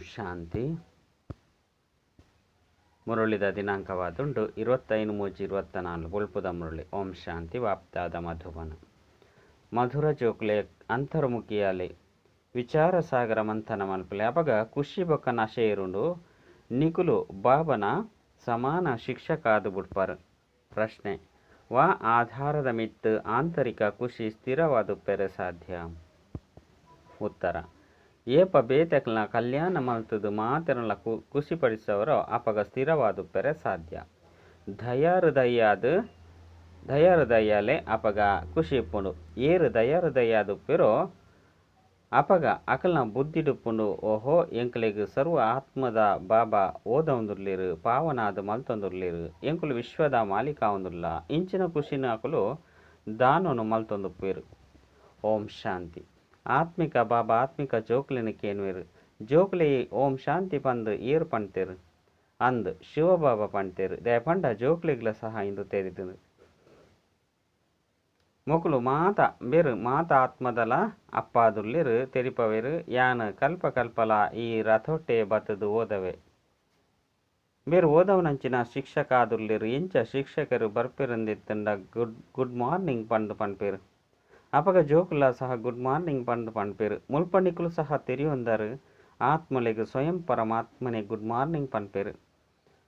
ಶಾಂತಿ. ಮುರಳಿದ ದಿನಾಂಕವಾದುಂಡು 25/3/24 ಬೊಲ್ಪುದ ಮುರಳಿ. ಓಂ ಶಾಂತಿ. ವಾಪ್ತಾದ ಮಧುಬನ ಮಧುರ ಜೋಕ್ಲೆ ಅಂತರ್ಮುಖಿಯಾಲೆ ವಿಚಾರ ಸಾಗರ ಮಂಥನ ಮಲ್ಪಲೆ ಅಪಗ ಖುಷಿ ಬೊಕ್ಕ ನಶೆ ಇರುಂಡು. ನಿಕುಲು ಬಾಬನ ಸಮಾನ ಶಿಕ್ಷಕಾದು ಬುಡ್ಪಾರು. ಪ್ರಶ್ನೆ: ವಾ ಆಧಾರದ ಮಿತ್ತು ಆಂತರಿಕ ಖುಷಿ ಸ್ಥಿರವಾದುಪ್ಪೆರೆ ಸಾಧ್ಯ? ಉತ್ತರ: ಏಪ ಬೇತೆಕ್ಲ ಕಲ್ಯಾಣ ಮಲ್ತದು ಮಾತೆರ್ಲ ಖುಷಿಪಡಿಸವರೋ ಅಪಗ ಸ್ಥಿರವಾದುಪ್ಪೆರೆ ಸಾಧ್ಯ. ದಯಾರುದಯ್ಯಾಲೆ ಅಪಗ ಖುಷಿ ಇಪ್ಪುಂಡು. ಏರು ದಯಾರುದಯ್ಯಾದುಪ್ಪೆರೋ ಅಪಗ ಅಕಲ್ನ ಬುದ್ಧಿಡುಪ್ಪುಂಡು, ಓಹೋ ಎಂಕ್ಲೆಗ್ ಸರ್ವ ಆತ್ಮದ ಬಾಬಾ ಓದೊಂದುಲ್ಲೆರ್, ಪಾವನಾದ್ ಮಲ್ತೊಂದುಲ್ಲೆರ್, ಎಂಕುಲು ವಿಶ್ವದ ಮಾಲೀಕಾವೊಂದುಲ್ಲ. ಇಂಚಿನ ಖುಷಿನ ಅಕುಲು ದಾನೊನು ಮಲ್ತೊಂದುಪ್ಪೆರು. ಓಂ ಶಾಂತಿ. ಆತ್ಮಿಕ ಬಾಬಾ ಆತ್ಮಿಕ ಜೋಕ್ಲೆನ ಕೇನ್ವೆರ್, ಜೋಕ್ಲೆ ಓಂ ಶಾಂತಿ ಪಂದ್ ಏರ್ ಪಣ್ತೇರು? ಅಂದ್ ಶಿವಬಾಬಾ ಪಣ್ತೇರು. ದಯಪಂಡ ಜೋಕ್ಲೆಗ್ಲ ಸಹ ಇಂದು ತೆರಿದು ಮೊಕುಲು ಮಾತ ಬೇರು ಮಾತ ಆತ್ಮದಲ ಅಪ್ಪಾದುಲ್ಲೆರ್ ತೆರಿಪವೇರು. ಯಾನ್ ಕಲ್ಪ ಕಲ್ಪಲ ಈ ರಥೊಟ್ಟೆ ಬತ್ತದು ಓದವೆ. ಬೇರು ಓದವನಂಚಿನ ಶಿಕ್ಷಕ ಆದುಲ್ಲೆರ್. ಎಂಚ ಶಿಕ್ಷಕರು ಬರ್ಪೆರಂದಿತ್ತಂಡ ಗುಡ್ ಮಾರ್ನಿಂಗ್ ಪಂದ್ ಪನ್ಪೇರು. ಅಪಗ ಜೋಕುಲ ಸಹ ಗುಡ್ ಮಾರ್ನಿಂಗ್ ಪಂದ್ ಪನ್ಪೇರು. ಮುಲ್ಪಣಿಕುಲು ಸಹ ತೆರಿಯೊಂದರು ಆತ್ಮಲೆಗ್ ಸ್ವಯಂ ಪರಮಾತ್ಮನೆ ಗುಡ್ ಮಾರ್ನಿಂಗ್ ಪನ್ಪೇರು.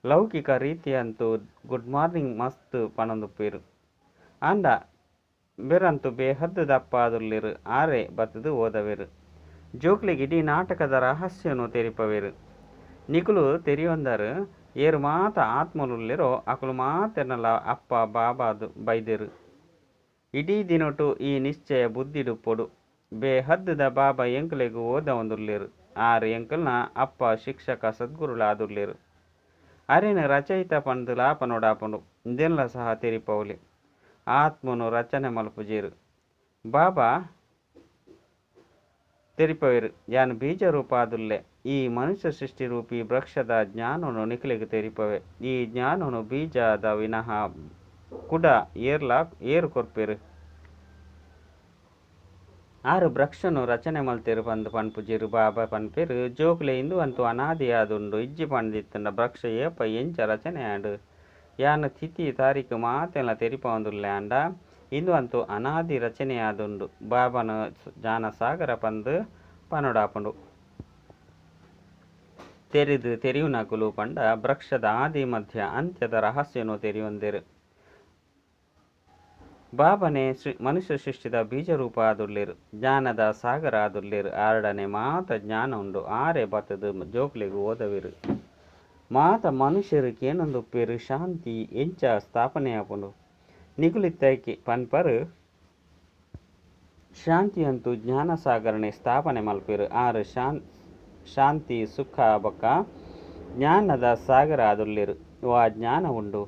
ಲೌಕಿಕ ರೀತಿಯಂತೂ ಗುಡ್ ಮಾರ್ನಿಂಗ್ ಮಸ್ತ್ ಪನೊಂದುಪ್ಪೇರು. ಆಂಡ ಬೇರಂತೂ ಬೇಹದ್ದು ದಪ್ಪಾದುಲ್ಲೆರ್. ಆರೆ ಬತ್ತದು ಓದವೇರು. ಜೋಕ್ಲೆಗ್ ಇಡೀ ನಾಟಕದ ರಹಸ್ಯನು ತೆರಿಪವೇರು. ನಿಕುಲು ತೆರಿಯೊಂದರು ಏರು ಮಾತ ಆತ್ಮಲುಲ್ಲೆರೋ ಅಕುಲು ಮಾತೆರ್ನಲ ಅಪ್ಪ ಬಾಬಾದು ಬೈದೇರು. ಇಡೀ ದಿನೊಟು ಈ ನಿಶ್ಚಯ ಬುದ್ಧಿಡುಪ್ಪೊಡು. ಬೇಹದ್ದುದ ಬಾಬಾ ಎಂಕ್ಲೆಗ್ ಓದವೊಂದುಲ್ಲೆರ್. ಆರ್ ಎಂಕಲ್ನ ಅಪ್ಪ ಶಿಕ್ಷಕ ಸದ್ಗುರುಳಾದುಲ್ಲೆರ್. ಅರೆನ ರಚಯಿತ ಪಂದುಲಾ ಪನೊಡಾಪುಂಡು. ಇಂದೆನ್ಲ ಸಹ ತೆರಿಪವೊಲಿ. ಆತ್ಮನು ರಚನೆ ಮಲ್ಪುಜೇರು. ಬಾಬಾ ತೆರಿಪವೇರು ಯಾನ್ ಬೀಜ ರೂಪಾದುಲ್ಲೆ. ಈ ಮನುಷ್ಯ ಸೃಷ್ಟಿ ರೂಪಿ ವೃಕ್ಷದ ಜ್ಞಾನನು ನಿಕಲೆಗ್ ತೆರಿಪವೆ. ಈ ಜ್ಞಾನನು ಬೀಜದ ವಿನಃ ಕುಡ ಏರ್ಲಾ ಏರು ಕೊರ್ಪೇರು. ಆರು ವೃಕ್ಷನು ರಚನೆ ಮಲ್ತೇರು ಪಂದ್ ಪನ್ಪುಜೇರು. ಬಾಬಾ ಪನ್ಪೇರು, ಜೋಕ್ಲೆ ಇಂದು ಅಂತೂ ಅನಾದಿ ಆದುಂಡು. ಇಜ್ಜಿ ಪಂದಿತ್ತಂಡ ವೃಕ್ಷ ಏಪ ಎಂಚ ರಚನೆ ಆಂಡು? ಯಾನ್ ತಿಥಿ ತಾರೀಕು ಮಾತೆಲ್ಲ ತೆರಿಪವೊಂದುಲ್ಲೆ. ಆಂಡ ಇಂದು ಅಂತೂ ಅನಾದಿ ರಚನೆಯಾದುಂಡು. ಬಾಬಾನ ಜ್ಞಾನಸಾಗರ ಪಂದ್ ಪನೊಡಾಪುಂಡು. ತೆರಿದು ತೆರಿಯುನಕುಲು ಪಂಡ ವೃಕ್ಷದ ಆದಿ ಮಧ್ಯ ಅಂತ್ಯದ ರಹಸ್ಯನು ತೆರಿಯೊಂದೆರು. ಬಾಬನೆ ಮನುಷ್ಯ ಸೃಷ್ಟಿದ ಬೀಜರೂಪ ಆದುಲ್ಲೆರ್. ಜ್ಞಾನದ ಸಾಗರ ಆದುಲ್ಲೆರ್. ಆರಡನೆ ಮಾತ ಜ್ಞಾನ ಉಂಡು. ಆರೆ ಬತ್ತದು ಜೋಕ್ಲೆಗ್ ಓದವೇರು. ಮಾತ ಮನುಷ್ಯರು ಕೇನೊಂದುಪ್ಪೇರು ಶಾಂತಿ ಎಂಚ ಸ್ಥಾಪನೆ ಆಪುಂಡು. ನಿಕುಲಿತ್ತೈಕೆ ಪನ್ಪರು. ಶಾಂತಿಯಂತೂ ಜ್ಞಾನಸಾಗರನೆ ಸ್ಥಾಪನೆ ಮಲ್ಪೇರು. ಆರು ಶಾಂತಿ ಸುಖ ಬೊಕ್ಕ ಜ್ಞಾನದ ಸಾಗರ ಆದುಲ್ಲೆರ್. ವಾ ಜ್ಞಾನ ಉಂಡು?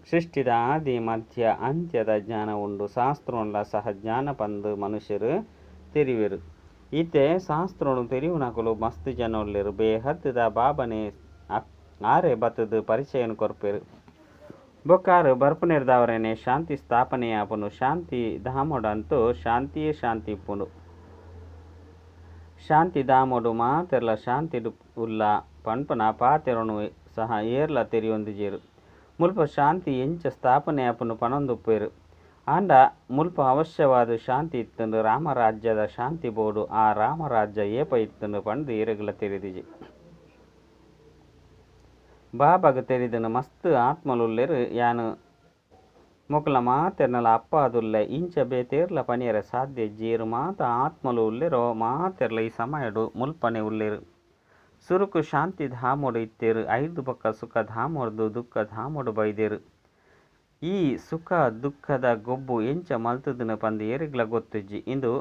ಸೃಷ್ಟಿದ ಆದಿ ಮಧ್ಯ ಅಂತ್ಯದ ಜ್ಞಾನ ಉಂಡು. ಶಾಸ್ತ್ರೋನ್ಲ ಸಹ ಜ್ಞಾನ ಪಂದ್ ಮನುಷ್ಯರು ತೆರಿವೆರು. ಇತ್ತೆ ಶಾಸ್ತ್ರೋನು ತೆರಿಯುನಕುಲು ಮಸ್ತ್ ಜನ ಉಲ್ಲೆರ್. ಬೇಹದ್ದುದ ಬಾಬನೆ ಆರೆ ಬತ್ತದು ಪರಿಚಯನ್ ಕೊರ್ಪೆರು. ಬೊಕ್ಕ ಆರು ಬರ್ಪುನೆರ್ದಾವರನೆ ಶಾಂತಿ ಸ್ಥಾಪನೆಯಾಪುಂಡು. ಶಾಂತಿ ಧಾಮೊಡಂತೂ ಶಾಂತಿಯೇ ಶಾಂತಿ ಇಪ್ಪುಂಡು. ಶಾಂತಿ ಧಾಮೊಡು ಮಾತೆರ್ಲ ಶಾಂತಿಡ್ ಉಲ್ಲ ಪನ್ಪುನ ಪಾತೆರೊನು ಸಹ ಏರ್ಲ ತೆರಿಯೊಂದಿಜೆರ್. ಮುಲ್ಪ ಶಾಂತಿ ಎಂಚ ಸ್ಥಾಪನೆ ಆಪುಂಡು ಪನೊಂದುಪ್ಪೆರ್. ಆಂಡ ಮುಲ್ಪ ಅವಶ್ಯವಾದ ಶಾಂತಿ ಇತ್ತುಂಡು. ರಾಮರಾಜ್ಯದ ಶಾಂತಿ ಬೋಡು. ಆ ರಾಮರಾಜ್ಯ ಏಪ ಇತ್ತುಂಡು ಪಂದ್ ಏರೆಗ್ಲ ತೆರಿದಿಜಿ. ಬಾಬಾಗ್ ತೆರಿದನು ಮಸ್ತ್ ಆತ್ಮಲುಲ್ಲೆರ್. ಯಾನ್ ಮೊಕುಲ್ನ ಮಾತೆರ್ನಲ ಅಪ್ಪ ಆದುಲ್ಲೆ. ಇಂಚ ಬೇತೇರ್ಲ ಪನಿಯರೆ ಸಾಧ್ಯ ಇಜ್ಜಿ. ಏರು ಮಾತ ಆತ್ಮಲು ಉಲ್ಲೆರೋ ಮಾತೆರ್ಲ ಈ ಸಮಯಡು ಮುಲ್ಪನೆ ಉಲ್ಲೆರ್. ಸುರುಕು ಶಾಂತಿ ಧಾಮೊಡು ಇತ್ತೆರ್. ಐರ್ದ್ ಬೊಕ್ಕ ಸುಖ ಧಾಮೊರ್ದು ದುಃಖ ಧಾಮೊಡು ಬೈದೆರ್. ಈ ಸುಖ ದುಃಖದ ಗೊಬ್ಬು ಎಂಚ ಮಲ್ತುದುನು ಪಂದ್ ಏರೆಗ್ಲ ಗೊತ್ತಿಜ್ಜಿ. ಇಂದು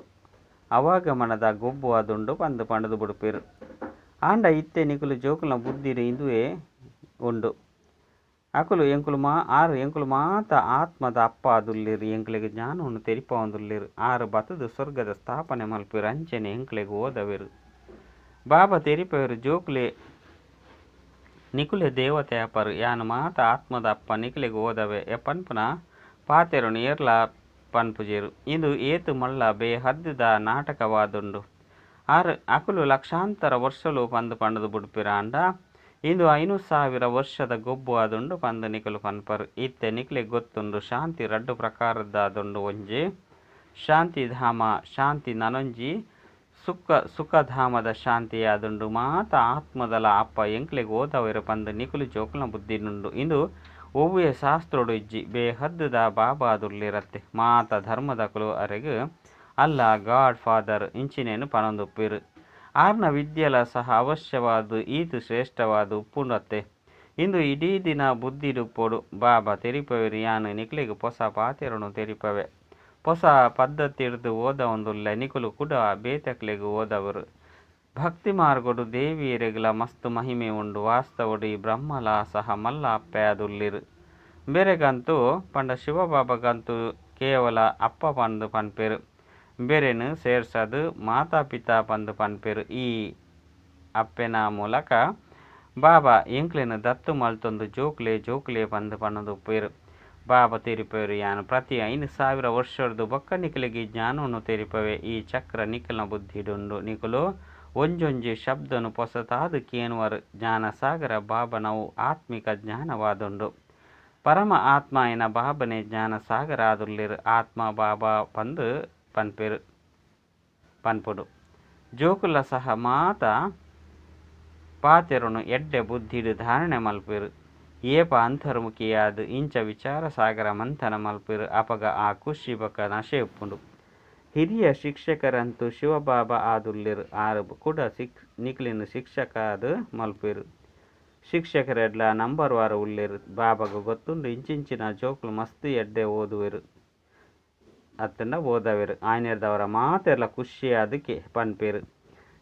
ಅವಾಗಮನದ ಗೊಬ್ಬು ಆದುಂಡು ಪಂದ್ ಪಂಡುದು ಬುಡ್ಪೆರ್. ಆಂಡ ಇತ್ತೆ ನಿಕುಲು ಜೋಕುಲ್ನ ಬುದ್ಧಿಡ್ ಇಂದುವೇ ಉಂಡು. ಅಕುಲು ಎಂಕುಲು ಆರು ಎಂಕುಲು ಮಾತ ಆತ್ಮದ ಅಪ್ಪ ಆದುಲ್ಲೆರ್. ಎಂಕ್ಲೆಗ್ ಜ್ಞಾನವನ್ನು ತೆರಿಪವೊಂದುಲ್ಲೆರ್. ಆರು ಬತ್ತದು ಸ್ವರ್ಗದ ಸ್ಥಾಪನೆ ಮಲ್ಪೆರು. ಅಂಚನೆ ಎಂಕ್ಲೆಗ್ ಓದವೆರು. ಬಾಬಾ ತೆರಿಪವೆರು ಜೋಕುಲೆ ನಿಕುಲೆ ದೇವತೆ ಆಪರು. ಯಾನ್ ಮಾತ ಆತ್ಮದ ಅಪ್ಪ ನಿಕಲೆಗ್ ಓದವೆ ಪನ್ಪುನ ಪಾತೆರೊನು ಏರ್ಲ ಪನ್ಪುಜೆರು. ಇಂದು ಏತ್ ಮಲ್ಲ ಬೇಹದ್ದುದ ನಾಟಕವಾದುಂಡು. ಆರ್ ಅಕುಲು ಲಕ್ಷಾಂತರ ವರ್ಷಲು ಪಂದ್ ಪಂಡುದು ಬುಡ್ಪಿರಾಂಡ ಇಂದು 5000 ವರ್ಷದ ಗೊಬ್ಬು ಆದುಂಡು ಪಂದ್ ನಿಕುಲು ಪನ್ಪರ್. ಇತ್ತೆ ನಿಕ್ಲೆಗ್ ಗೊತ್ತುಂಡು ಶಾಂತಿ ರಡ್ಡ್ ಪ್ರಕಾರದ್ದಾದುಂಡು. ಒಂಜಿ ಶಾಂತಿಧಾಮ ಶಾಂತಿ ನನೊಂಜಿ ಸುಖಧಾಮದ ಶಾಂತಿಯಾದುಂಡು. ಮಾತ ಆತ್ಮದಲ ಅಪ್ಪ ಎಂಕ್ಲೆಗ್ ಓದವೆರ್ ಪಂದ್ ನಿಕುಲು ಜೋಕುಲ್ನ ಬುದ್ಧಿಡುಂಡು. ಇಂದು ಒವ್ವೇ ಶಾಸ್ತ್ರೊಡು ಇಜ್ಜಿ. ಬೇಹದ್ದುದ ಬಾಬಾದುಲ್ಲೆರತ್ತೆ. ಮಾತ ಧರ್ಮದಕುಲು ಅರೆಗ್ ಅಲ್ಲ ಗಾಡ್ ಫಾದರ್ ಇಂಚಿನೇನ್ ಪನೊಂದುಪ್ಪೆರ್. ಆರ್ನ ವಿದ್ಯೆಲ ಸಹ ಅವಶ್ಯವಾದ್ ಈತ್ ಶ್ರೇಷ್ಠವಾದ್ ಉಪ್ಪುಂಡು ಅತ್ತೆ. ಇಂದು ಇಡೀ ದಿನ ಬುದ್ಧಿಡುಪ್ಪೊಡು. ಬಾಬಾ ತೆರಿಪವೆರ್ ಯಾನ್ ನಿಕ್ಲೆಗ್ ಪೊಸ ಪಾತೆರೊನು ತೆರಿಪವೆ. ಪೊಸ ಪದ್ಧತಿಡ್ದ್ ಓದವೊಂದುಲ್ಲೆ. ನಿಕುಲು ಕುಡ ಬೇತೆಕ್ಲೆಗ್ ಓದವರು. ಭಕ್ತಿ ಮಾರ್ಗೊಡು ದೇವಿಯೆರೆಗ್ಲಾ ಮಸ್ತ್ ಮಹಿಮೆ ಉಂಡು. ವಾಸ್ತವಡ್ ಈ ಬ್ರಹ್ಮಲ ಸಹ ಮಲ್ಲ ಅಪ್ಪೆ ಆದುಲ್ಲೆರ್. ಬೇರೆಗಂತೂ ಪಂಡ ಶಿವಬಾಬಾಗಂತೂ ಕೇವಲ ಅಪ್ಪ ಪಂದ್ ಪನ್ಪೆರ್. ಬೇರೆನ್ ಸೇರ್ಸದ್ ಮಾತಾ ಪಿತಾ ಪಂದ್ ಪನ್ಪೆರ್. ಈ ಅಪ್ಪೆನ ಮೂಲಕ ಬಾಬಾ ಎಂಕ್ಲೆನ್ ದತ್ತು ಮಲ್ತೊಂದು ಜೋಕ್ಲೆ ಜೋಕ್ಲೆ ಪಂದ್ ಪನೊಂದುಪ್ಪುವೆರ್. ಬಾಬಾ ತೆರಿಪವೆರ್ ಯಾನ್ ಪ್ರತಿ 5000 ವರ್ಷರ್ದ್ ಬೊಕ್ಕ ನಿಕ್ಲೆಗ್ ಈ ಜ್ಞಾನವನ್ನು ತೆರಿಪವೆ. ಈ ಚಕ್ರ ನಿಕಲ್ನ ಬುದ್ಧಿಡುಂಡು. ನಿಕುಲು ಒಂಜೊಂಜಿ ಶಬ್ದನು ಪೊಸತಾದ್ ಕೇನುವರ್. ಜ್ಞಾನಸಾಗರ ಬಾಬನವು ಆತ್ಮಿಕ ಜ್ಞಾನವಾದುಂಡು. ಪರಮ ಆತ್ಮ ಆಯಿನ ಬಾಬನೆ ಜ್ಞಾನಸಾಗರ ಆದುಲ್ಲೆರ್. ಆತ್ಮ ಬಾಬಾ ಪಂದ್ ಪನ್ಪೆರ್ ಪನ್ಪುಡು. ಜೋಕುಲ ಸಹ ಮಾತ ಪಾತೆರೊನು ಎಡ್ಡೆ ಬುದ್ಧಿಡ್ ಧಾರಣೆ ಮಲ್ಪುವೆರ್. ಏಪ ಅಂತರ್ಮುಖಿಯಾದ್ ಇಂಚ ವಿಚಾರ ಸಾಗರ ಮಂಥನ ಮಲ್ಪುವೆರ್ ಅಪಗ ಆ ಖುಷಿ ಬೊಕ್ಕ ನಶೆ ಉಪ್ಪುಂಡು. ಹಿರಿಯ ಶಿಕ್ಷಕರಂತೂ ಶಿವಬಾಬಾ ಆದುಲ್ಲೆರ್. ಆರ್ ಕೂಡ ನಿಕ್ಲೆನ್ ಶಿಕ್ಷಕ ಆದ್ ಮಲ್ಪುವೆರ್. ಶಿಕ್ಷಕರೆಡ್ಲ ನಂಬರ್ ವಾರ್ ಉಲ್ಲೆರ್. ಬಾಬಾಗ್ ಗೊತ್ತುಂಡು ಇಂಚಿಂಚಿನ ಜೋಕುಲು ಮಸ್ತ್ ಎಡ್ಡೆ ಓದುವೆರ್ ಅತ್ತಂಡ ಓದವೆರ್. ಆಯ್ನೆರ್ದಾವರ ಮಾತೆರ್ಲ ಖುಷಿಯಾದ್ ಪನ್ಪೆರ್.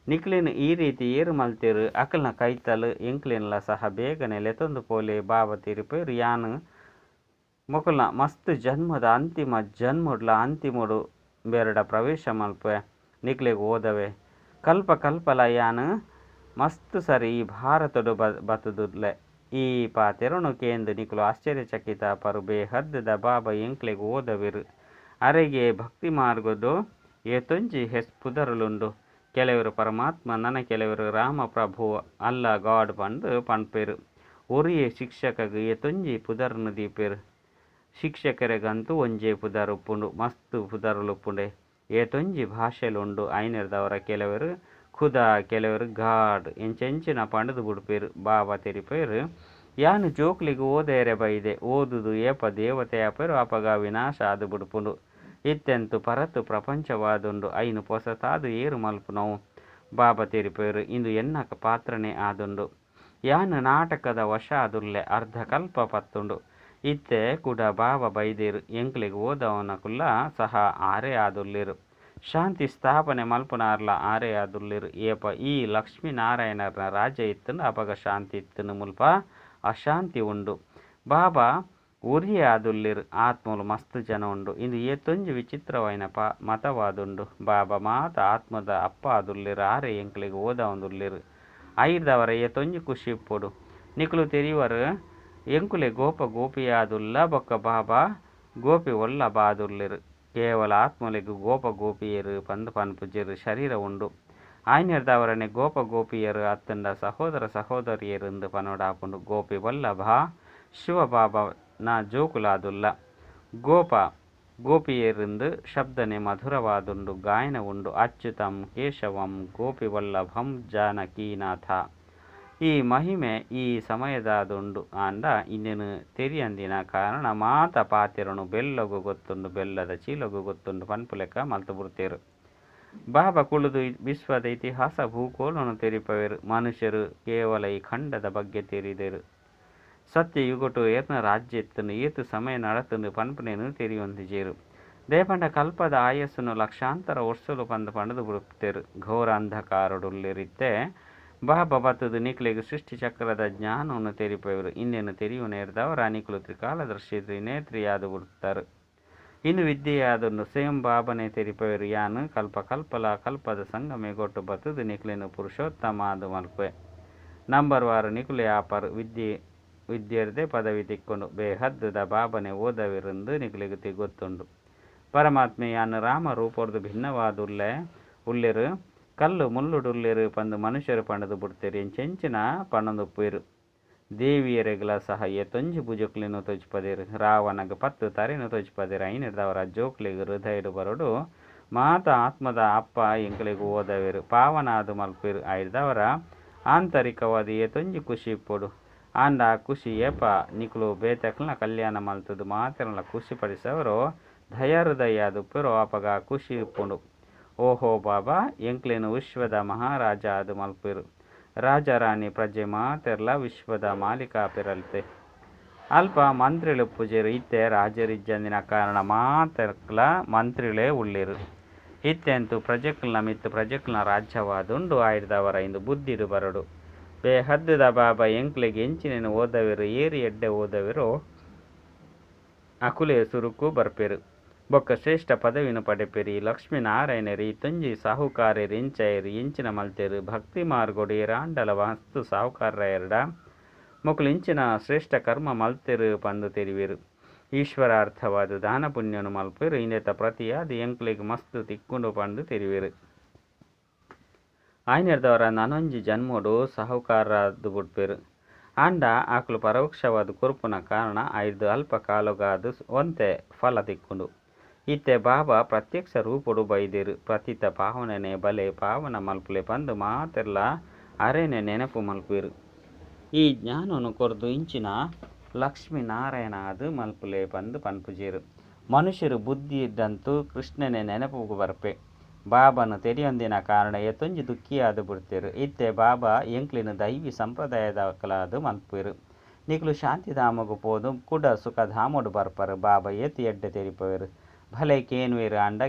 ನಿಕ್ಲೆನ್ ಈ ರೀತಿ ಏರ್ ಮಲ್ತೆರ್ ಅಕಲ್ನ ಕೈತಲ್ ಎಂಕ್ಲೆನ್ಲ ಸಹ ಬೇಗನೆ ಲೆತೊಂದು ಪೋಲೆ. ಬಾಬಾ ತೆರಿಪೆರ್ ಯಾನ್ ಮೊಕಲ್ನ ಮಸ್ತ್ ಜನ್ಮದ ಅಂತಿಮ ಜನ್ಮಡ್ಲ ಅಂತಿಮೊಡು ಬೇರಡ ಪ್ರವೇಶ ಮಲ್ಪುವೆ. ನಿಕ್ಲೆಗ್ ಓದವೆ. ಕಲ್ಪ ಕಲ್ಪಲ ಯಾನ್ ಮಸ್ತ್ ಸರಿ ಈ ಭಾರತಡ್ ಬತ್ತುದುಲ್ಲೆ. ಈ ಪಾತೆರೊನು ಕೇಂದ್ ನಿಕುಲು ಆಶ್ಚರ್ಯಚಕಿತ ಆಪರ್. ಬೇಹದ್ದುದ ಬಾಬಾ ಎಂಕ್ಲೆಗ್ ಓದವೆರ್. ಅರೆಗೆ ಭಕ್ತಿ ಮಾರ್ಗಡ್ ಏತೊಂಜಿ ಪುದರುಲುಂಡು. ಕೆಲವರು ಪರಮಾತ್ಮ ನನ ಕೆಲವರು ರಾಮ ಪ್ರಭು ಅಲ್ಲ ಗಾಡ್ ಪಂದ್ ಪನ್ಪೆರ್. ಒರಿಯೇ ಶಿಕ್ಷಕಗ್ ಏತೊಂಜಿ ಪುದರ್ನ್ ದೀಪೆರ್. ಶಿಕ್ಷಕರೆಗಂತೂ ಒಂಜೇ ಪುದರ್ ಉಪ್ಪುಂಡು. ಮಸ್ತ್ ಪುದರುಲು ಉಪ್ಪುಂಡೆ. ಏತೊಂಜಿ ಭಾಷೆಲು ಉಂಡು. ಐನೆರ್ದಾವರ ಕೆಲವರು ಖುದಾ ಕೆಲವರು ಗಾಡ್ ಎಂಚೆಂಚಿನ ಪಂಡುದು ಬುಡ್ಪೆರ್. ಬಾಬಾ ತೆರಿಪೆರ್ ಯಾನ್ ಜೋಕ್ಲೆಗ್ ಓದೆರೆ ಬೈದೆ. ಓದುದು ಏಪ ದೇವತೆ ಆಪೆರ್ ಅಪಗ ವಿನಾಶ ಆದ್ ಬುಡ್ಪುಂಡು. ಇತ್ತೆಂತು ಪರತ್ ಪ್ರಪಂಚವಾದುಂಡು. ಐನ್ ಪೊಸತಾದ್ ಏರ್ ಮಲ್ಪುನವು. ಬಾಬಾ ತೆರಿಪೆರ್ ಇಂದು ಎನ್ನ ಪಾತ್ರನೇ ಆದುಂಡು. ಯಾನ್ ನಾಟಕದ ವಶ ಆದುಲ್ಲೆ. ಅರ್ಧಕಲ್ಪ ಪತ್ತುಂಡು. ಇತ್ತೆ ಕುಡ ಬಾಬಾ ಬೈದೆರ್. ಎಂಕ್ಲೆಗ್ ಓದವನಕುಲ್ಲ ಸಹ ಆರೇ ಆದುಲ್ಲೆರ್. ಶಾಂತಿ ಸ್ಥಾಪನೆ ಮಲ್ಪುನಾರ್ಲ ಆರೇ ಆದುಲ್ಲೆರ್. ಏಪ ಈ ಲಕ್ಷ್ಮೀನಾರಾಯಣರ್ನ ರಾಜ್ಯ ಇತ್ತುಂಡು ಅಪಗ ಶಾಂತಿ ಇತ್ತುಂಡು. ಮುಲ್ಪ ಅಶಾಂತಿ ಉಂಡು. ಬಾಬಾ ಒರಿಯೇ ಆದುಲ್ಲೆರ್. ಆತ್ಮಲು ಮಸ್ತ್ ಜನ ಉಂಡು. ಇಂದು ಏತೊಂಜಿ ವಿಚಿತ್ರವಾಯಿನ ಮತವಾದುಂಡು. ಬಾಬಾ ಮಾತ ಆತ್ಮದ ಅಪ್ಪ ಆದುಲ್ಲೆರ್. ಆರೇ ಎಂಕ್ಲೆಗ್ ಓದವೊಂದುಲ್ಲೆರ್. ಐರ್ದಾವರ ಏತೊಂಜಿ ಖುಷಿ ಇಪ್ಪೊಡು. ನಿಕುಲು ತೆರಿವರ್ ಎಂಕುಲೆ ಗೋಪ ಗೋಪಿಯಾದುಲ್ಲ ಬೊಕ್ಕ ಬಾಬಾ ಗೋಪಿ ವಲ್ಲಭ ಆದುಲ್ಲೆರ್. ಕೇವಲ ಆತ್ಮಲೆಗ್ ಗೋಪ ಗೋಪಿಯೆರ್ ಪಂದ್ ಪನ್ಪುಜೆರ್. ಶರೀರ ಉಂಡು. ಆಯ್ನೆರ್ದಾವರನೆ ಗೋಪ ಗೋಪಿಯರು ಅತ್ತಂಡ ಸಹೋದರ ಸಹೋದರಿಯರು ಇಂದ್ ಪನೊಡಾಪುಂಡು. ಗೋಪಿ ವಲ್ಲಭ ಶಿವಬಾಬನ ಜೋಕುಲಾದುಲ್ಲ. ಗೋಪ ಗೋಪಿಯೆರಿಂದ್ ಶಬ್ದನೆ ಮಧುರವಾದುಂಡು. ಗಾಯನ ಉಂಡು. ಅಚ್ಯುತಂ ಕೇಶವಂ ಗೋಪಿ ವಲ್ಲಭಂ ಜಾನಕೀನಾಥ. ಈ ಮಹಿಮೆ ಈ ಸಮಯದಾದುಂಡು. ಆಂಡ ಇಂದೆನ್ ತೆರಿಯಂದಿನ ಕಾರಣ ಮಾತ ಪಾತೆರೊನು ಬೆಲ್ಲೊಗು ಗೊತ್ತುಂಡು ಬೆಲ್ಲದ ಚೀಲೊಗು ಗೊತ್ತುಂಡು ಪನ್ಪುಲೆಕ್ಕ ಮಲ್ತ್ ಬುಡ್ತೆರ್. ಬಾಬಾ ಕುಳುದು ವಿಶ್ವದ ಇತಿಹಾಸ ಭೂಗೋಳನು ತೆರಿಪವೆರ್. ಮನುಷ್ಯರು ಕೇವಲ ಈ ಖಂಡದ ಬಗ್ಗೆ ತೆರಿದೆರ್. ಸತ್ಯಯುಗಟು ಏರ್ನ ರಾಜ್ಯ ಇತ್ತುಂಡು ಏತ್ ಸಮಯ ನಡತುಂಡು ಪನ್ಪುನೇನ್ ತೆರಿಯೊಂದಿಜೆರ್. ದಯಪಂಡ ಕಲ್ಪದ ಆಯಸ್ಸುನು ಲಕ್ಷಾಂತರ ವರ್ಷಲು ಪಂದ್ ಪಂಡುದು ಬುಡ್ತೆರ್. ಘೋರ ಅಂಧಕಾರಡುಲ್ಲೆರ್ ಇತ್ತೆ ಬಾಬಾ ಬತ್ತುದು ನಿಕ್ಲೆಗ್ ಸೃಷ್ಟಿ ಚಕ್ರದ ಜ್ಞಾನವನ್ನು ತೆರಿಪವೆರ್. ಇಂದೆನ್ ತೆರಿಯುನೇರ್ದಾವರ ನಿಕುಲು ತ್ರಿಕಾಲದರ್ಶಿ ತ್ರಿನೇತ್ರಿಯಾದ್ ಬುಡ್ತಾರೆ. ಇಂದು ವಿದ್ಯೆಯಾದುಂಡು. ಸ್ವಯಂ ಬಾಬನೇ ತೆರಿಪವೆರ್ ಯಾನ್ ಕಲ್ಪ ಕಲ್ಪಲ ಕಲ್ಪದ ಸಂಗಮಯುಗೊಟ್ಟು ಬತ್ತುದು ನಿಕ್ಲೆನ್ ಪುರುಷೋತ್ತಮ ಆದ್ ಮಲ್ಪುವೆ. ನಂಬರ್ ವಾರ್ ನಿಕುಲೇ ಆಪರ್. ವಿದ್ಯೆರ್ದೆ ಪದವಿ ತಿಕ್ಕುಂಡು. ಬೇಹದ್ದುದ ಬಾಬನೆ ಓದವೆರಿಂದ್ ನಿಕ್ಲೆಗ್ ಗೊತ್ತುಂಡು. ಪರಮಾತ್ಮೆ ಯಾನ್ ರಾಮ ರೂಪೊರ್ದು ಭಿನ್ನವಾದುಲ್ಲೆ ಉಲ್ಲೆರ್. ಕಲ್ಲು ಮುಳ್ಳುಡುಲ್ಲೆರ್ ಪಂದ್ ಮನುಷ್ಯರು ಪಂಡುದು ಬುಡ್ತೆರ್ ಎಂಚೆಂಚಿನ ಪನೊಂದುಪ್ಪುವೆರ್. ದೇವಿಯೆರೆಗ್ಲ ಸಹ ಏತೊಂಜಿ ಭುಜಕ್ಲೆನ್ ತೋಜಿಪದೆರ್. ರಾವಣಗ್ 10 ತರೆನ್ ತೋಜಿಪದೆರ್. ಐನೆಡ್ದಾವರ ಜೋಕ್ಲೆಗ್ ಹೃದಯಡ್ ಬರೊಡು ಮಾತ ಆತ್ಮದ ಅಪ್ಪ ಎಂಕ್ಲೆಗ್ ಓದವೆರ್. ಪಾವನ ಆದ್ ಮಲ್ಪುವೆರ್. ಐಡ್ದಾವರ ಆಂತರಿಕವಾದ್ ಏತೊಂಜಿ ಖುಷಿ ಇಪ್ಪೊಡು. ಆಂಡ ಆ ಖುಷಿ ಏಪ ನಿಕುಲು ಬೇತೆಕ್ಲೆನ ಕಲ್ಯಾಣ ಮಲ್ತುದು ಮಾತೆರ್ನ ಖುಷಿ ಪಡಿಸವರೋ ದಯಾಹೃದಯ ಆದುಪ್ಪೆರೋ ಅಪಗ ಆ ಖುಷಿ ಇಪ್ಪುಂಡು. ಓಹೋ ಬಾಬಾ ಎಂಕ್ಲೆನ್ ವಿಶ್ವದ ಮಹಾರಾಜ ಆದ್ ಮಲ್ಪುವೆರ್. ರಾಜ ರಾಣಿ ಪ್ರಜೆ ಮಾತೆರ್ಲ ವಿಶ್ವದ ಮಾಲೀಕ ಆಪೆರಲ್ತೆ. ಅಲ್ಪ ಮಂತ್ರಿಲು ಪೂಜೆರು ಇತ್ತೆ ರಾಜರಿಜ್ಜಂದಿನ ಕಾರಣ ಮಾತೆರ್ಲ ಮಂತ್ರಿಲೇ ಉಲ್ಲೆರ್. ಇತ್ತೆ ಅಂತೂ ಪ್ರಜೆಕ್ಲೆನ ಮಿತ್ತ್ ಪ್ರಜೆಕ್ಲೆನ ರಾಜ್ಯವಾದುಂಡು. ಆಯ್ಡ್ದಾವರ ಇಂದು ಬುದ್ಧಿಡ್ ಬರೊಡು. ಬೇಹದ್ದುದ ಬಾಬಾ ಎಂಕ್ಲೆಗ್ ಎಂಚಿನೆನ್ ಓದವೆರ್ ಏರ್ ಎಡ್ಡೆ ಓದವೆರೋ ಅಕುಲೇ ಸುರುಕು ಬರ್ಪೆರ್. ಬೊಕ್ಕ ಶ್ರೇಷ್ಠ ಪದವಿನ್ ಪಡೆಪೆರ್. ಈ ಲಕ್ಷ್ಮೀ ನಾರಾಯಣೆರ್ ಇತ್ತೊಂಜಿ ಸಾಹುಕಾರೆರ್ ಎಂಚಾಯೆರ್ ಎಂಚಿನ ಮಲ್ತೆರ್ ಭಕ್ತಿ ಮಾರ್ಗೊಡು ಏರಾಂಡಲ ಮಸ್ತ್ ಸಾಹುಕಾರರಾಯೆರ್ಡ ಮೊಕುಲು ಇಂಚಿನ ಶ್ರೇಷ್ಠ ಕರ್ಮ ಮಲ್ತೆರ್ ಪಂದ್ ತೆರಿವೆರ್. ಈಶ್ವರಾರ್ಥವಾದ ದಾನ ಪುಣ್ಯನು ಮಲ್ಪೆರ್. ಇಂದೆತ ಪ್ರತಿಯಾದ್ ಎಂಕ್ಲೆಗ್ ಮಸ್ತ್ ತಿಕ್ಕುಂಡು ಪಂದ್ ತೆರಿವೆರ್. ಆಯ್ನೆಡ್ದಾವರ ನನೊಂಜಿ ಜನ್ಮೊಡು ಸಾಹುಕಾರರಾದ್ ಬುಡ್ಪೆರ್. ಆಂಡ ಆಕುಲು ಪರೋಕ್ಷವಾದ್ ಕೊರ್ಪುನ ಕಾರಣ ಐಡ್ದ್ ಅಲ್ಪ ಕಾಲೊಗಾದ್ ಒಂತೆ ಫಲ ತಿಕ್ಕುಂಡು. ಇತ್ತೆ ಬಾಬಾ ಪ್ರತ್ಯಕ್ಷ ರೂಪೊಡು ಬೈದೆರ್. ಪತಿತ ಪಾವನನೇ ಬಲೆ ಪಾವನ ಮಲ್ಪುಲೆ ಪಂದ್ ಮಾತೆರ್ಲಾ ಅರೆನೆ ನೆನಪು ಮಲ್ಪುವೆರ್. ಈ ಜ್ಞಾನೊನು ಕೊರ್ದು ಇಂಚಿನ ಲಕ್ಷ್ಮೀ ನಾರಾಯಣ ಆದ್ ಮಲ್ಪುಲೆ ಪಂದ್ ಪನ್ಪುಜೆರ್. ಮನುಷ್ಯೆರ್ ಬುದ್ಧಿಡಂತೂ ಕೃಷ್ಣನೇ ನೆನಪುಗು ಬರ್ಪೆ. ಬಾಬಾನ ತೆರಿಯೊಂದಿನ ಕಾರಣ ಏತೊಂಜಿ ದುಃಖಿಯಾದ್ ಬಿಡ್ತೆರ್. ಇತ್ತೆ ಬಾಬಾ ಎಂಕ್ಲೆನ್ ದೈವಿ ಸಂಪ್ರದಾಯದಕುಲಾದ್ ಮಲ್ಪುವೆರ್. ನಿಕುಲು ಶಾಂತಿಧಾಮೊಗು ಪೋದು ಕುಡ ಸುಖಧಾಮೊಡು ಬರ್ಪರ್. ಬಾಬಾ ಏತ್ ಎಡ್ಡೆ ತೆರಿಪಾವೆರ್. ಭಲೆ ಕೇನುವೆರ್ ಆಂಡ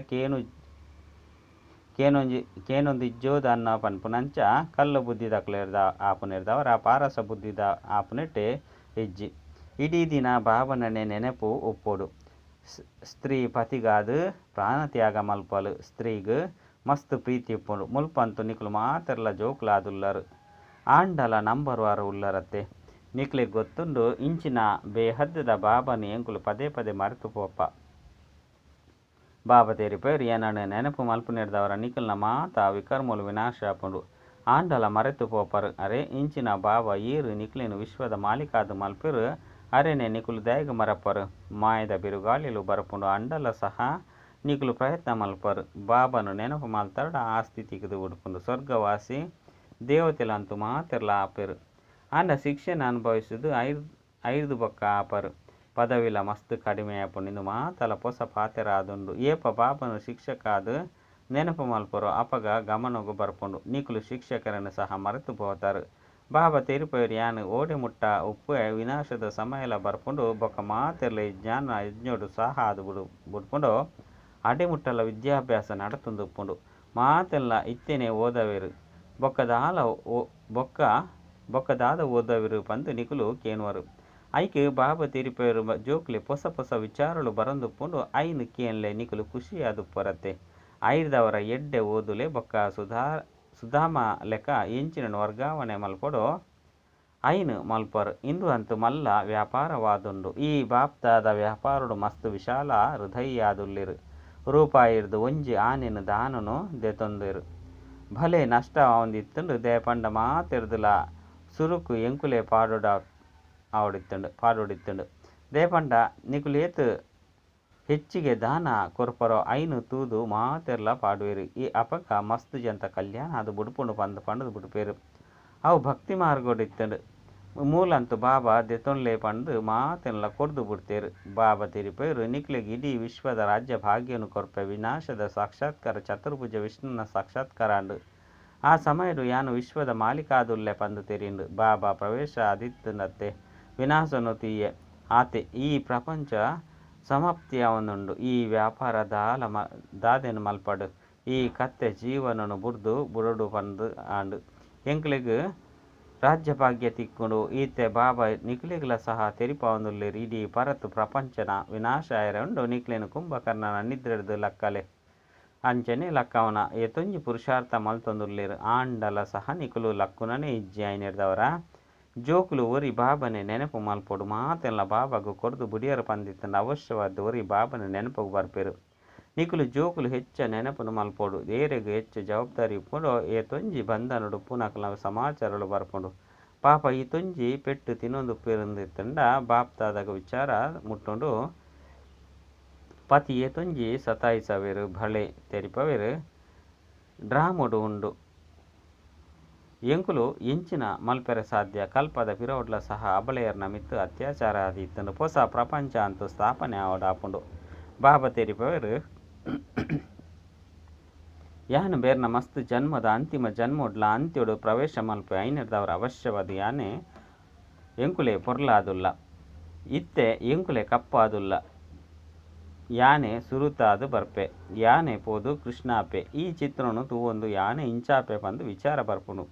ಕೇನೊಂದಿಜ್ಜೋ ದಾನ್ನೋ ಪನ್ಪುನಂಚ ಕಲ್ಲು ಬುದ್ಧಿದಕುಲೆರ್ದ ಆಪುನೆರ್ದಾವರ ಪಾರಸ ಬುದ್ಧಿದ ಆಪುನೆಟೇ ಇಜ್ಜಿ. ಇಡೀ ದಿನ ಬಾಬನನೇ ನೆನಪು ಉಪ್ಪೊಡು. ಸ್ತ್ರೀ ಪತಿಗಾದ್ ಪ್ರಾಣತ್ಯಾಗ ಮಲ್ಪಲು. ಸ್ತ್ರೀಗ್ ಮಸ್ತ್ ಪ್ರೀತಿ ಉಪ್ಪುಂಡು. ಮುಲ್ಪಂತೂ ನಿಕುಲು ಮಾತೆರ್ಲಾ ಜೋಕುಲಾದುಲ್ಲರ್. ಆಂಡಲ ನಂಬರ್ವಾರ್ ಉಲ್ಲರತ್ತೆ. ನಿಕ್ಲೆಗ್ ಗೊತ್ತುಂಡು ಇಂಚಿನ ಬೇಹದ್ದುದ ಬಾಬಾನ್ ಎಂಕುಲು ಪದೇ ಪದೇ ಮರೆತು ಪೋಪ. ಬಾಬಾ ತೆರಿಪಾಯೆರ್ ಎನನ್ ನೆನಪು ಮಲ್ಪುನೆಡ್ದಾವರ ನಿಕಲ್ನ ಮಾತ ವಿಕರ್ಮಲು ವಿನಾಶ ಆಪುಂಡು. ಆಂಡಲ ಮರೆತು ಪೋಪರ್. ಅರೇ ಇಂಚಿನ ಬಾಬಾ ಏರ್ ನಿಕ್ಲೆನ್ ವಿಶ್ವದ ಮಾಲೀಕ ಆದ್ ಮಲ್ಪುವೆರ್ ಅರೆನೆ ನಿಕುಲು ದಾಯೆಗ್ ಮರಪರ್. ಮಾಯೆದ ಬಿರುಗಾಳಿಲು ಬರ್ಪುಂಡು ಆಂಡಲ ಸಹ ನಿಕುಲು ಪ್ರಯತ್ನ ಮಲ್ಪರ್. ಬಾಬಾನ ನೆನಪು ಮಲ್ತರ್ಡ ಆಸ್ತಿ ತಿಕ್ಕುದು ಬುಡ್ಪುಂಡು. ಸ್ವರ್ಗವಾಸಿ ದೇವತೆಲಂತೂ ಮಾತೆರ್ಲಾ ಆಪೆರ್. ಆಂಡ ಶಿಕ್ಷೆನ್ ಅನುಭವಿಸುದು ಐರ್ದ್ ಬೊಕ್ಕ ಆಪರ್. ಪದವಿಲ ಮಸ್ತ್ ಕಡಿಮೆ ಆಪುಂಡು. ಇಂದು ಮಾತಲ ಪೊಸ ಪಾತೆರ ಆದುಂಡು. ಏಪ ಬಾಬಾನ ಶಿಕ್ಷಕ ಆದ್ ನೆನಪು ಮಲ್ಪರೋ ಅಪಗ ಗಮನೊಗು ಬರ್ಪುಂಡು. ನಿಕುಲು ಶಿಕ್ಷಕರೆನ್ ಸಹ ಮರೆತು ಪೋತರ್. ಬಾಬಾ ತೆರಿಪಾಯೆರ್ ಯಾನ್ ಓಡೆ ಮುಟ್ಟ ಉಪ್ಪುವೆ ವಿನಾಶದ ಸಮಯಲ ಬರ್ಪುಂಡು. ಬೊಕ್ಕ ಮಾತೆರ್ಲಾ ಈ ಜ್ಞಾನ ಯಜ್ಞೊಡು ಸಹ ಆದ್ ಬುಡ್ಪುಂಡು. ಅಡೆ ಮುಟ್ಟಲ ವಿದ್ಯಾಭ್ಯಾಸ ನಡತೊಂದು ಉಪ್ಪುಂಡು. ಮಾತೆಲ್ಲ ಇತ್ತೆನೇ ಓದವೆರ್. ಬೊಕ್ಕ ದಾಲ ಬೊಕ್ಕ ಬೊಕ್ಕ ದಾದ ಓದವೆರ್ ಪಂದ್ ನಿಕುಲು ಕೇನುವರು. ಐಕ್ ಬಾಬಾ ತೆರಿಪಾಯೆರ್ ಜೋಕ್ಲೆ ಪೊಸ ಪೊಸ ವಿಚಾರಲು ಬರೊಂದುಪ್ಪುಂಡು. ಐನ್ ಕೇನ್ಲೆ ನಿಕುಲು ಖುಷಿಯಾದುಪ್ಪರತ್ತೆ. ಐಡ್ದಾವರ ಎಡ್ಡೆ ಓದುಲೆ ಬೊಕ್ಕ ಸುಧಾಮ ಲೆಕ ಎಂಚಿನ ವರ್ಗಾವಣೆ ಮಲ್ಪೊಡೋ ಐನ್ ಮಲ್ಪರ್. ಇಂದು ಅಂತೂ ಮಲ್ಲ ವ್ಯಾಪಾರವಾದುಂಡು. ಈ ಬಾಪ್ದಾದ ವ್ಯಾಪಾರೊಡು ಮಸ್ತ್ ವಿಶಾಲ ಹೃದಯಿಯಾದುಲ್ಲೆರ್. ರೂಪಾಯಿರ್ದ್ ಒಂಜಿ ಆಣೆನ್ ದಾನೊನು ದೆತೊಂದೆರ್. ಭಲೆ ನಷ್ಟ ಆವೊಂದಿತ್ತುಂಡು ದಾಯೆ ಪಂಡ ಮಾತೆರ್ದಲ ಸುರುಕು ಎಂಕುಲೇ ಪಾಡೊಡಿತ್ತುಂಡು. ದಾಯೆ ಪಂಡ ನಿಕುಲು ಏತ್ ಹೆಚ್ಚಿಗೆ ದಾನ ಕೊರ್ಪರೋ ಐನ್ ತೂದು ಮಾತೆರ್ಲಾ ಪಾಡುವೆರ್. ಈ ಅಪಗ ಮಸ್ತ್ ಜನತ ಕಲ್ಯಾಣ ಆದ್ ಬುಡ್ಪುಂಡು ಪಂದ್ ಪಂಡುದು ಬುಡ್ಪೆರ್. ಅವು ಭಕ್ತಿ ಮಾರ್ಗಡ್ ಇತ್ತುಂಡು. ಮೂಲಂತೂ ಬಾಬಾ ದೆತೊನ್ಲೆ ಪಂದ್ ಮಾತೆನ್ಲ ಕೊರ್ದು ಬುಡ್ತೆರ್. ಬಾಬಾ ತೆರಿಪಾಯೆರ್ ನಿಕ್ಲೆಗ್ ಇಡೀ ವಿಶ್ವದ ರಾಜ್ಯ ಭಾಗ್ಯನು ಕೊರ್ಪೆ. ವಿನಾಶದ ಸಾಕ್ಷಾತ್ಕಾರ ಚತುರ್ಭುಜ ವಿಷ್ಣುನ ಸಾಕ್ಷಾತ್ಕಾರ ಆಂಡ್. ಆ ಸಮಯಡ್ ಯಾನ್ ವಿಶ್ವದ ಮಾಲೀಕ ಆದುಲ್ಲೆ ಪಂದ್ ತೆರಿಂಡ್. ಬಾಬಾ ಪ್ರವೇಶ ಆದಿತ್ತುಂಡತ್ತೆ ವಿನಾಶನು ತೂಯೆ. ಆತೆ ಈ ಪ್ರಪಂಚ ಸಮಾಪ್ತಿ ಆವೊಂದುಂಡು. ಈ ವ್ಯಾಪಾರ ದಾದೆನ್ ಮಲ್ಪಡ್. ಈ ಕತ್ತೆ ಜೀವನನ್ ಬುಡ್ದು ಬುಡೊಡು ಪಂದ್ ಆಂಡ್. ಎಂಕ್ಲೆಗ್ ರಾಜ್ಯ ಭಾಗ್ಯ ತಿಕ್ಕುಂಡು. ಇತ್ತೆ ಬಾಬಾ ನಿಕ್ಲೆಗ್ಲ ಸಹ ತೆರಿಪಾವೊಂದುಲ್ಲೆರ್ ಇಡೀ ಪರತ್ ಪ್ರಪಂಚನ ವಿನಾಶ ಆಯೆರೆ ಉಂಡು. ನಿಕ್ಲೆನ್ ಕುಂಭಕರ್ಣನ ನಿದ್ರೆಡ್ದ್ ಲಕ್ಕಲೆ. ಅಂಚನೆ ಲಕ್ಕವನ ಏತೊಂಜಿ ಪುರುಷಾರ್ಥ ಮಲ್ತೊಂದುಲ್ಲೆರ್. ಆಂಡಲ ಸಹ ನಿಕುಲು ಲಕ್ಕುನನೇ ಇಜ್ಜಿ. ಐನೆಡ್ದಾವರ ಜೋಕುಲು ಒರಿ ಬಾಬಾನೆ ನೆನಪು ಮಲ್ಪೊಡು. ಮಾತೆಲ್ಲ ಬಾಬಾಗ್ ಕೊರ್ದು ಬುಡಿಯರ್ ಪಂದಿತ್ತುಂಡ ಅವಶ್ಯವಾದ್ ಒರಿ ಬಾಬಾನ ನೆನಪುಗು ಬರ್ಪೆರ್. ನಿಕುಲು ಜೋಕುಲು ಹೆಚ್ಚ ನೆನಪುನು ಮಲ್ಪೊಡು. ಏರೆಗ್ ಹೆಚ್ಚ ಜವಾಬ್ದಾರಿ ಉಪ್ಪುಂಡೋ ಏತೊಂಜಿ ಬಂಧನೊಡು ಉಪ್ಪುನಕಲ್ನ ಸಮಾಚಾರೊಲು ಬರ್ಪುಂಡು. ಪಾಪ ಈತೊಂಜಿ ಪೆಟ್ಟ್ ತಿನ್ನೊಂದುಪ್ಪುವೆರಿಂದಿತ್ತುಂಡ ಬಾಪ್ದಾದಾಗ್ ವಿಚಾರ ಮುಟ್ಟುಂಡು. ಪತಿ ಏತೊಂಜಿ ಸತಾಯಿಸವೆರ್ ಬಳೆ ತೆರಿಪವೆರ್ ಡ್ರಾಮೊಡು ಉಂಡು. ಎಂಕುಲು ಎಂಚಿನ ಮಲ್ಪೆರೆ ಸಾಧ್ಯ ಕಲ್ಪದ ಪಿರವುಡ್ಲ ಸಹ ಅಬಲೆಯರ್ನ ಮಿತ್ತ್ ಅತ್ಯಾಚಾರ ಆದಿತ್ತುಂಡು. ಪೊಸ ಪ್ರಪಂಚ ಅಂತೂ ಸ್ಥಾಪನೆ ಆವೊಡಾಪುಂಡು. ಬಾಬಾ ತೆರಿಪವೆರ್ ಯಾನ್ ಬೇರ್ನ ಮಸ್ತ್ ಜನ್ಮದ ಅಂತಿಮ ಜನ್ಮೊಡ್ಲ ಅಂತ್ಯೊಡು ಪ್ರವೇಶ ಮಲ್ಪೆ ಐನೆರ್ದವರ ಅವಶ್ಯವಾದ ಯಾನೆ ಎಂಕುಲೆ ಪೊರ್ಲಾದುಲ್ಲ ಇತ್ತೆ ಎಂಕುಲೆ ಕಪ್ಪಾದುಲ್ಲ ಯಾನೆ ಸುರುತಾದ್ ಬರ್ಪೆ ಯಾನೆ ಪೋದು ಕೃಷ್ಣಾಪೆ ಈ ಚಿತ್ರೊನು ತೂವೊಂದು ಯಾನೆ ಇಂಚಾಪೆ ಪಂದ್ ವಿಚಾರ ಬರ್ಪುಂಡು.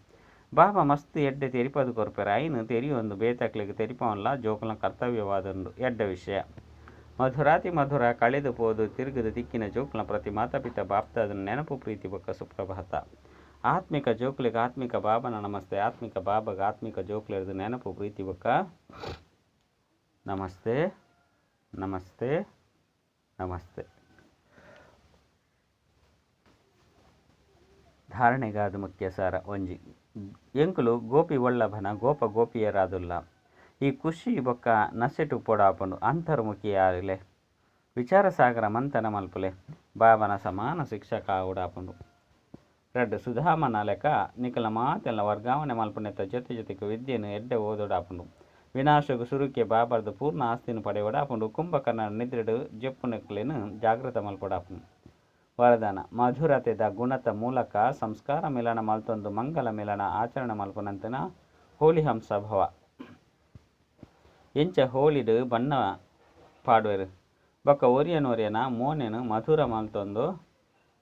ಬಾಬಾ ಮಸ್ತ್ ಎಡ್ಡೆ ತೆರಿಪದು ಕೊರ್ಪೆರ್ ಐನ್ ತೆರಿಯೊಂದು ಬೇತಕ್ಲೆಗ್ ತೆರಿಪವನ್ಲ ಜೋಕುಲ್ನ ಕರ್ತವ್ಯವಾದುಂಡು ಎಡ್ಡೆ ವಿಷಯ. ಮಧುರಾತಿ ಮಧುರ ಕಳೆದು ಪೋದು ತಿರುಗುದು ತಿಕ್ಕಿನ ಜೋಕುಲ್ನ ಪ್ರತಿ ಮಾತಾಪಿತ ಬಾಪ್ದಾದನ ನೆನಪು ಪ್ರೀತಿ ಬೊಕ್ಕ ಸುಪ್ರಭಾತ. ಆತ್ಮಿಕ ಜೋಕುಲೆಗ್ ಆತ್ಮಿಕ ಬಾಬನ ನಮಸ್ತೆ. ಆತ್ಮಿಕ ಬಾಬಗ ಆತ್ಮಿಕ ಜೋಕುಲೆರ್ದ್ ನೆನಪು ಪ್ರೀತಿ ಬೊಕ್ಕ ನಮಸ್ತೆ ನಮಸ್ತೆ ನಮಸ್ತೆ. ಧಾರಣೆಗಾದ ಮುಖ್ಯ ಸಾರ ಒಂಜಿ ಎಂಕುಲು ಗೋಪಿ ವಲ್ಲಭನ ಗೋಪ ಗೋಪಿಯರಾದುಲ್ಲ. ಈ ಖುಷಿ ಬೊಕ್ಕ ನಸೆಟು ಪೊಡಾಪುಂಡು ಅಂತರ್ಮುಖಿಯಾರಿಲೆ ವಿಚಾರಸಾಗರ ಮಂಥನ ಮಲ್ಪುಲೆ ಬಾಬನ ಸಮಾನ ಶಿಕ್ಷಕ ಆವೊಡಾಪುಂಡು. ರಡ್ಡ್ ಸುಧಾಮನ ಲೆಕ್ಕ ನಿಕಲ್ನ ಮಾತೆಲ್ಲ ವರ್ಗಾವಣೆ ಮಲ್ಪುನೆತ್ತ ಜೊತೆ ಜೊತೆಗೆ ವಿದ್ಯೆನ್ ಎಡ್ಡೆ ಓದೊಡಾಪುಂಡು. ವಿನಾಶಗ್ ಸುರುಕೆ ಬಾಬರ್ದ ಪೂರ್ಣ ಆಸ್ತಿನ ಪಡೆಯೊಡಾಪುಂಡು. ಕುಂಭಕರ್ಣನ ನಿದ್ರೆಡ್ ಜೆಪ್ಪುನಕ್ಲೆನ್ ಜಾಗೃತ ಮಲ್ಪೊಡಾಪುಂಡು. ವರದಾನ ಮಧುರತೆದ ಗುಣತ ಮೂಲಕ ಸಂಸ್ಕಾರ ಮಿಲನ ಮಲ್ತೊಂದು ಮಂಗಲ ಮಿಲನ ಆಚರಣೆ ಮಲ್ಪುನಂತಿನ ಹೋಳಿ ಹಂಸ ಭವ. ಎಂಚ ಹೋಳಿಡ್ ಬಣ್ಣ ಪಾಡುವೆರ್ ಬೊಕ್ಕ ಒರಿಯನೊರಿಯನ ಮೋನೆನ್ ಮಧುರ ಮಲ್ತೊಂದು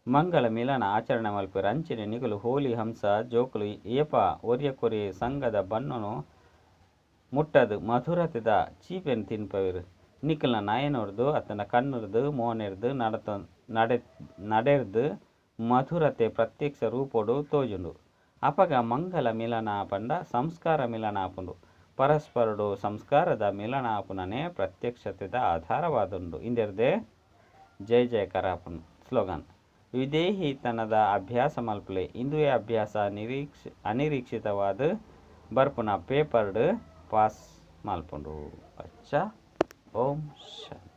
ಮಂಗಳ ಮಿಲನ ಆಚರಣೆ ಮಲ್ಪುವೆರ್ ಅಂಚನೆ ನಿಕುಲು ಹೋಳಿ ಹಂಸ ಜೋಕುಲು ಏಪ ಒರಿಯಕೊರಿ ಸಂಘದ ಬಣ್ಣನು ಮುಟ್ಟದು ಮಧುರತೆದ ಚೀಪೆನ್ ತಿನ್ಪವೆರ್. ನಿಕಲ್ನ ನಯನೊರ್ದು ಅತ್ತಂಡ ಕಣ್ಣುರ್ದು ಮೋನೆರ್ದು ನಡತ ನಡೆ ನಡೆರ್ದು ಮಧುರತೆ ಪ್ರತ್ಯಕ್ಷ ರೂಪೊಡು ತೋಜುಂಡು. ಅಪಗ ಮಂಗಲ ಮಿಲನ ಪಂಡ ಸಂಸ್ಕಾರ ಮಿಲನ ಆಪುಂಡು. ಪರಸ್ಪರಡು ಸಂಸ್ಕಾರದ ಮಿಲನ ಆಪುನನೇ ಪ್ರತ್ಯಕ್ಷತೆದ ಆಧಾರವಾದುಂಡು. ಇಂದೆರ್ದೆ ಜಯ ಜಯಕಾರ ಆಪುಂಡು. ಸ್ಲೋಗನ್ ವಿದೇಹಿತನದ ಅಭ್ಯಾಸ ಮಲ್ಪುಲೆ. ಇಂದುವೇ ಅಭ್ಯಾಸ ಅನಿರೀಕ್ಷಿತವಾದ ಬರ್ಪುನ ಪೇಪರ್ಡ್ ಪಾಸ್ ಮಲ್ಪುಂಡು. ಅಚ್ಚ ಓಂ ಶಾಂತಿ.